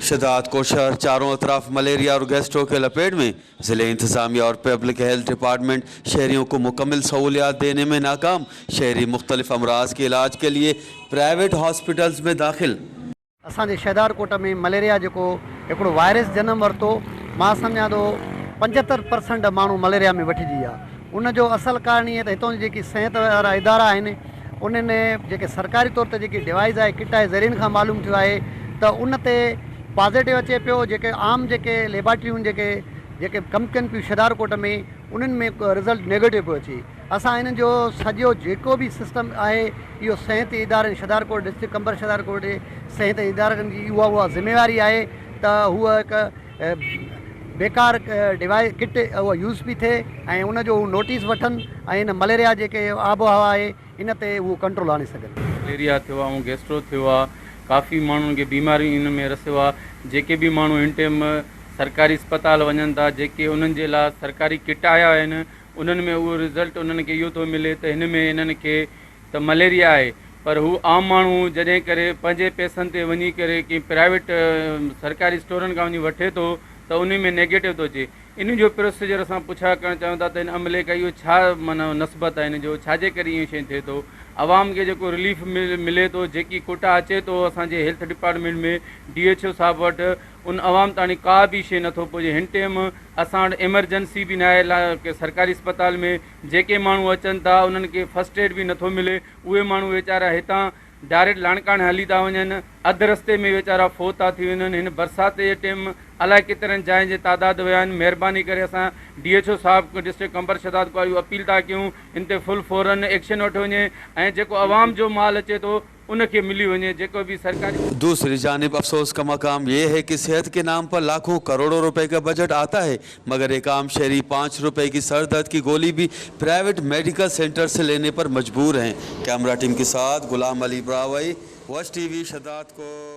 शहदादकोट शहर चारों अतराफ मलेरिया और गैस्ट्रो के लपेट में। ज़िले इंतज़ामिया और पब्लिक हेल्थ डिपार्टमेंट शहरियों को मुकम्मल सहूलियात देने में नाकाम। शहरी मुख्तलिफ अमराज के इलाज के लिए प्राइवेट हॉस्पिटल्स में दाखिल। असांजे शहदारकोट में मलेरिया जेको हिकिड़ो वायरस जनम वरितो, मां सम्झां थो 75% माण्हू मलेरिया में वठिजी विया। उन जो असल कारण इहो त हितां जी जेकी सिहत वारा इदारा आहिनि, उन्हनि जेके सरकारी तौर ते जेकी डिवाइस आहे, किट आहे, ज़रिइन खां मालूम थियो आहे त उन ते पॉज़िटिव अचे पियो। जेके आम जेके लेबार्टरियूं जेके जेके कमु कनि पियूं शहदारकोट में, उन्हनि में रिज़ल्ट नेगेटिव पियो अचे। असां हिननि जो सॼो जेको बि सिस्टम आहे, इहो सिहत इदारनि, शहदारकोट डिस्ट्रिक्ट कंबर शहदारकोट जे सिहत इदारनि जी उहा उहा ज़िम्मेवारी आहे त हूअ हिकु बेकार डिवाइस किट उहा यूज़ पई थिए ऐं उन जो नोटिस वठनि ऐं हिन मलेरिया जेके आबोहवा आहे, इन ते उहो कंट्रोल आणे सघनि। मलेरिया थियो आहे ऐं गैस्ट्रो थियो आहे, काफ़ी माण्हुनि खे बीमारी इन में रसियो आहे। जेके बि माण्हू हिन टाइम सरकारी अस्पताल वञनि था, जेके उन्हनि जे लाइ सरकारी किट आया आहिनि, उन्हनि में उहो रिज़ल्ट उन्हनि खे इहो थो मिले त हिन में हिननि खे त मलेरिया आहे। पर हू आम माण्हू जॾहिं करे पंहिंजे पैसनि ते वञी करे कंहिं प्राइवेट सरकारी स्टोरनि खां वञी वठे थो त उन में नेगेटिव थो अचे। इन जो प्रोसीजर असां पुछा करणु चाहियूं था त हिन अमले खां इहो छा माना नस्बत आहे, हिन जो छाजे करे इहो शइ थिए थो? आवाम खे जेको रिलीफ मिले थो, जेकी कोटा अचे थो असांजे health department में डी एच ओ साहिब वटि, उन आवाम ताणी का बि शइ नथो पहुचे। हिन टाइम असां वटि एमरजेंसी बि न आहे। सरकारी अस्पताल में जेके माण्हू अचनि था, उन्हनि खे फर्स्ट एड बि नथो मिले। उहे माण्हू वीचारा हितां डायरेक्ट लाड़काणे हली था वञनि, अधु रस्ते में वीचारा फोत था थी वञनि। हिन बरसाति जे टाइम अलाए केतिरनि जायुनि जे तादाद विया आहिनि। महिरबानी करे असां डी एच ओ साहिब डिस्ट्रिक्ट कंबर शहदाद को अपील था कयूं, इन ते फुल फ़ौरन एक्शन वठियो वञे ऐं जेको अवाम जो माल अचे थो, उनखे मिली वञे जेको बि सरकारी। दूसरी जानिब अफसोस का मकाम ये है कि सेहत के नाम पर लाखों करोड़ों रुपए का बजट आता है, मगर एक आम शहरी 5 रुपए की सर दर्द की गोली भी प्राइवेट मेडिकल सेंटर से लेने पर मजबूर हैं। कैमरा टीम के साथ गुलाम अली ब्रावई, वश टीवी, शहदादकोट।